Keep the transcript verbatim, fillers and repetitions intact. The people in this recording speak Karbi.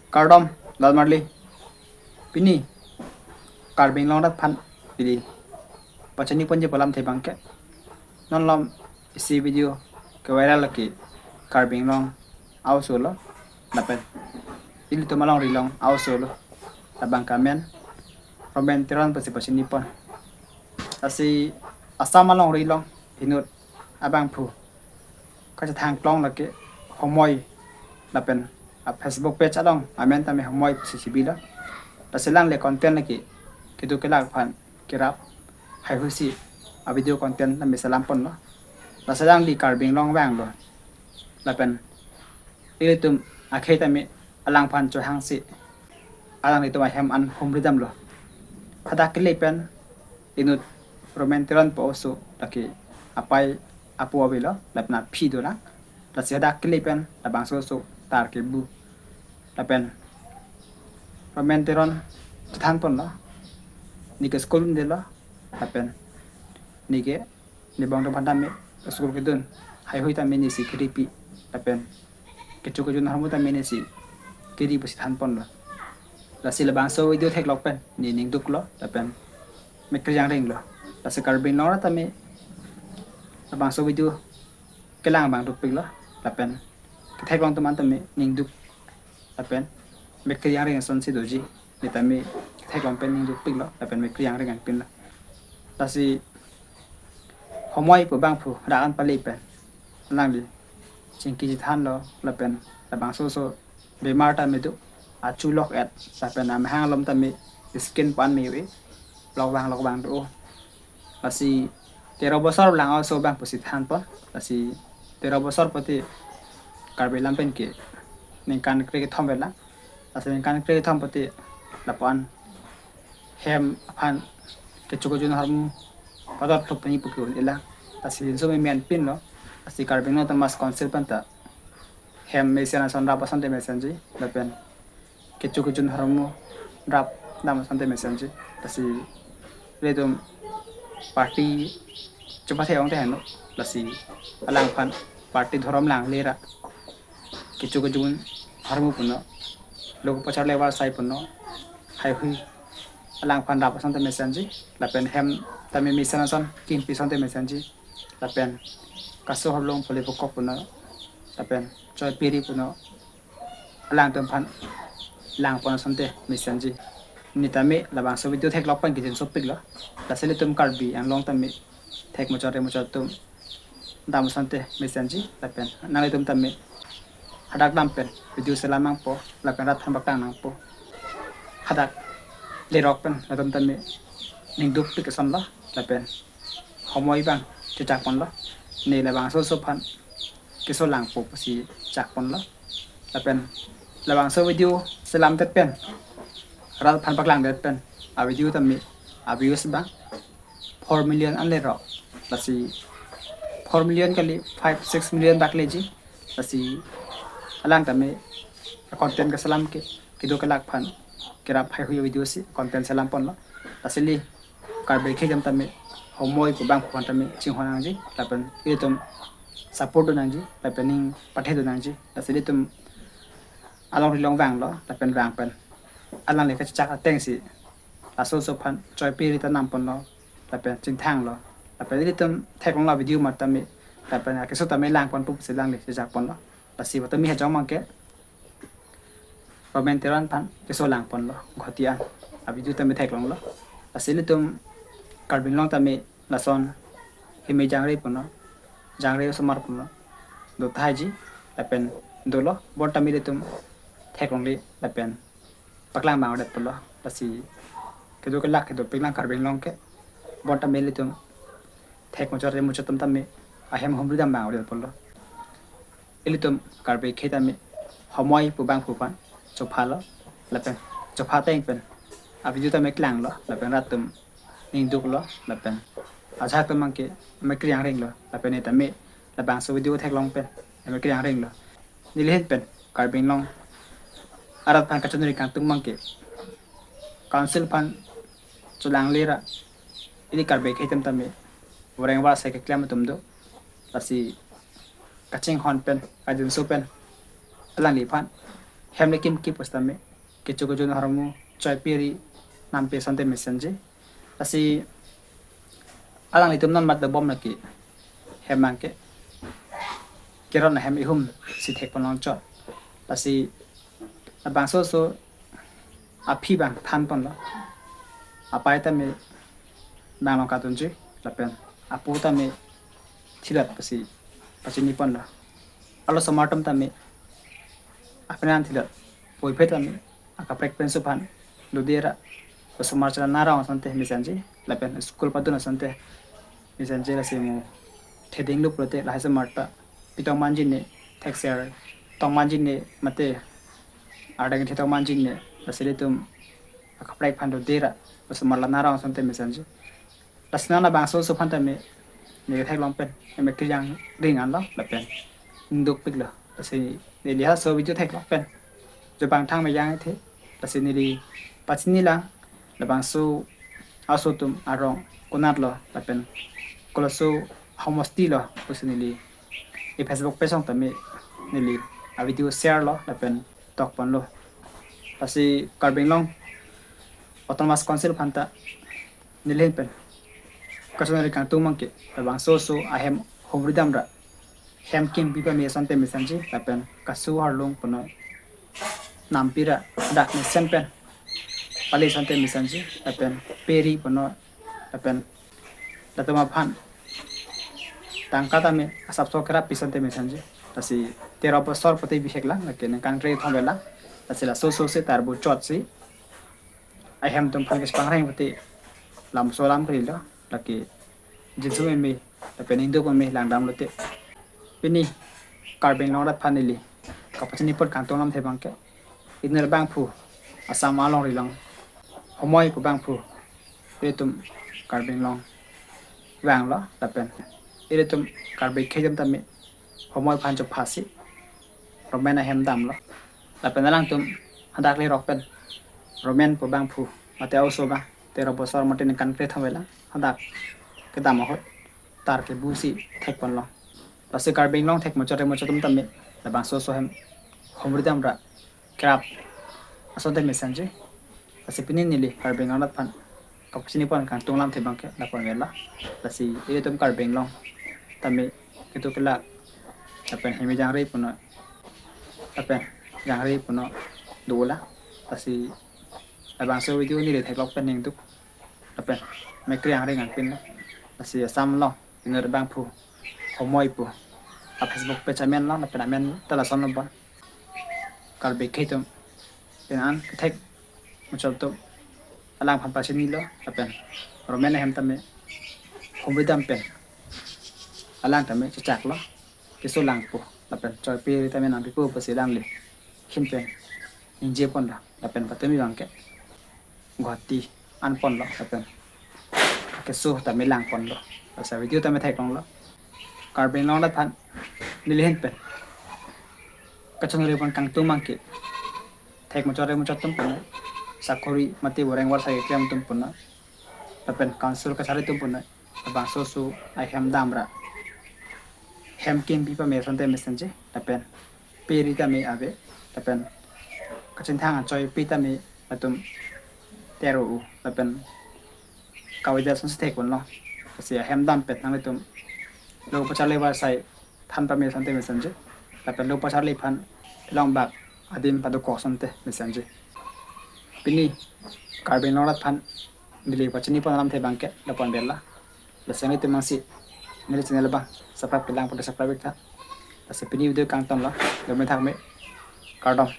Kardom, Dalmarli. Pini Karbi Anglong arat aphan pili pachini ponji pu alamthe abangke, non malom isi video ke-viral lo ke Karbi Anglong a-oso lo, lapen ilitum alongri along a-oso lo. Labang ke amen Romen Teron pusi pachini pon. Lasi Assam alongri along inut abangphu kachethang klong lake Homoi lapen a-Facebook page along amen tame Homoi pusi chibi lo. Lasi alangli content lake kedo kelak aphan kerap haihui si a-video content tame selam ponlo. Lasi alangli Karbi Anglong vanglo, lapen ilitum akhei tame alangphan chohang si alanglitum ahem an humri damlo. Hadak kele pen inut Romen Teron pu oso lake apei apo avelo, lapen aphi dolang. Lasi hadak kele pen labangso oso tar kebu, lapen Romen Teron chethan ponlo, "Neke school un-elo, lapen neke ne bong dong aphan tame school kedun, haihui tame nesi keripi, lapen kecho kejun ahormu tame nesi keri," pusi than ponlo. Lasi labangso video theklong pen ne ning duklo, lapen mekri jangrenglo. Lasi Karbi Anglong arat tame labangso video kelang abang dukpiklo, lapen ketheklong atum an tame ning duk, lapen mekri jangreng asonsi doji. Ne tame ketheklong pen ning dukpiklo, lapen mekri jangreng anpinlo. Lasi Homoi pu abangphu rak an pale pen alangli chingki chethanlo, lapen labangso oso bemar tame do, achu lok-et, lapen amahang alom tame skin pu an me-ave, lokvang lokvang do. Lasi tero bosor lang oso abang pusi than pon. Lasi tero bosor pute Karbi alam pen ke ningkan krekethom avelang. Lasi ningkan krekethom pute lapu an hem aphan kecho kejun ahormu padot thuk pani pu ke-un-elang. Lasi jinso meme anpinlo. Lasi Karbi Anglong Autonomous Council pen ta hem mesen ason rap asonte mesenji, lapen kecho kejun ahormu rap dam asonte mesenji. Lasi ilitum party chepathe ongte henlo. Lasi alangphan party dhorom langle ra kecho kejun ahormu puno, lok pachar levar sai puno, haihui alangphan rap asonte mesenji, lapen hem tame mesen ason kimpi asonte mesenji, lapen kaso horlong pole pokok puno, lapen choi piri puno, alangtum aphan lang pon asonte mesenji. Ne tame labangso video theklong pen kejun sopiklo. Lasi ilitum Karbi Anglong tame thek muchot re muchot atum dam asonte mesenji, lapen nanglitum tame hadak dam pen video selam nangpo, lapen rat aphan paklang nangpo. Hadak lerok pen latum tame ning dukpik asonlo, lapen Homoi abang chechak ponlo. Ne labangso oso aphan keso langpo pusi chak ponlo. Lapen labangso video selamdet pen, rat aphan paklangdet pen, a-video tame a-views abang four million an lerok. Lasi four million kali, five six million bak leji. Lasi alang tame content keselam ke kedo kelak aphan kerap haihui video si content selam ponlo. Lasi ili Karbi akhei atum tame Homoi pu abangphu aphan tame chinghon nangji, lapen ilitum support do nangji, lapen ning pathe do nangji. Lasi ilitum alongri along vanglo, lapen vang pen alangli kachechak ateng si laso oso aphan choi piri ta nam ponlo, lapen chinthanglo, lapen ilitum theklonglo video amat tame, lapen akeso tame lang ponpo pusi alangli chechak ponlo. Lasi botami hajong abangke Romen Teron aphan keso lang ponlo, Guwahati an a-video tame theklonglo. Lasi ilitum Karbi Anglong tame lason himi jangre puno, jangre osomar puno do tahai ji, lapen dolo, bon tame ilitum theklongle lapen paklang abang adet pulo. Lasi kedo kelak kedopiklang Karbi Anglong ke, bon tame ilitum thek muchot re muchot atum tame ahem humri dam abang adet pulo. Ilitum Karbi akhei tame Homoi pu abangphu aphan chophalo, lapen chopha ateng pen a-video tame klanglo, lapen rat atum ning duklo, lapen ajahak atum abangke mekri jangrenglo, lapen ne tame labangso video theklong pen mekri jangrenglo. Neli ahin pen Karbi Anglong arat aphan kachiningri kangtung abangke, council aphan cholangle ra ili Karbi akhei atum tame voreng varsai keklem atum do. Lasi kachinghon pen, kajinso pen alangliphan hem le kimki pusitame kecho kejun ahormu choi piri nampi asonte mesenji. Lasi alanglitum non mat dobom lake hem abangke keron ahem ihum si thekpon longchot. Lasi labangso oso aphi abang thanponlo. Apei tame bang along kadunji lapen apo tame thilot pusi pachiniponlo. Arlosomar atum tame apenan thilot puvoiphit tame akaprek penso aphan dodera osomar chala narong asonte mesenji lapen school padun asonte mesenji. Lasi mo theding luk pulote lahai osomar ta pitong manjine, thekser tong manjine mate ardeng the tong manjine. Lasi ilitum akaprek aphan dodera osomar la narong asonte mesenji. Lasi non labangso oso aphan tame neli theklong pen eme kejang ring anlo lapen ingduk piklo. Lasi neli halaso video theklong pen jobang thang mejang the. Lasi neli pachinilang labangso oso atum arong konatlo lapen kolaso homosti lo pusi neli e Facebook page along tame neli a video share lo lapen tokponlo. Lasi Karbi Anglong Autonomous Council aphan ta neli ahin pen kachonari kangtung abangke labangso oso ahem humridamra hem kimpi pame asonte mesenji lapen kasu harlung punoi nampira dak mesen pen pali asonte mesenji lapen piri punoi lapen latum aphan tangka tame asapso kerap pi asonte mesenji. Lasi tero bosor pute bihek lang lake ningkan krethom avelang. Lasi laso oso si tarbu chot si ahem atum aphan kesepangreng pute lamso alam kalilo lake jinsu meme lapen ingduk meme langdamlote. Pini Karbi Anglong arat aphan neli kapachinipon kangtung alamthe abangke inut abangphu Assam alongri along homoi pu abangphu ilitum Karbi Anglong vanglo lapen ilitum Karbi akhei atum tame homoi aphan chophasi romen ahem damlo lapen alangtum hadak lerok pen romen pu abangphu mate oso abang tero bosor mate ningkan krethom avelang hadak kedam ahut tar kebu si thekponlo. Lasi Karbi Anglong thek muchot re muchot atum tame labangso oso ahem humridamra kerap asonte mesenji. Lasi pini neli Karbi Anglong arat aphan kapachinipon kangtung alamthe abangke lapu-an avelo. Lasi ilitum Karbi Anglong tame kedo kelak lapen himi jangre punoi lapen jangre punoi dolang. Lasi labangso video neli theklong pen ingduk lapen mekri angri nangpinlo. Lasi Assam along inut abangphu homoi pu a Facebook page amen lo lapen amen ta lasonlo bon Karbi akhei atum pen an kethek muchot atum alang aphan pachinilo lapen romen ahem tame humridam pen alang tame chechaklo keso langpo lapen choi piri tame nangpipo pusi alanglihin pen ningjeponlo lapen patumi abangke Guwahati anponlo lapen keso tame langponlo. Lasi video tame theklonglo. Karbi Anglong arat aphan neli ahin pen kachonari pon kangtung abangke thek muchot re muchot atum punoi sakori mate boreng war sai keklem atum punoi lapen council kachari atum punoi labangso oso ahem damra hem kimpi pame asonte mesenji lapen piri tame ave lapen kachinthang achoi pi tame latum tero u lapen kave-det asonsi thekponlo. Lasi ahem dam pen nanglitum lo pacharli war sai than pame asonte mesenji lapen lo pacharli aphan longbak adim padokok asonte mesenji. Pini Karbi Anglong arat aphan neli pachinipon alamthe abangke lapu-an avelo. Lasi nanglitum mangsi neli channel abang subscribe kelang pute subscribe iktha. Lasi pini video kangtonlo. Dome thakme. Kardom.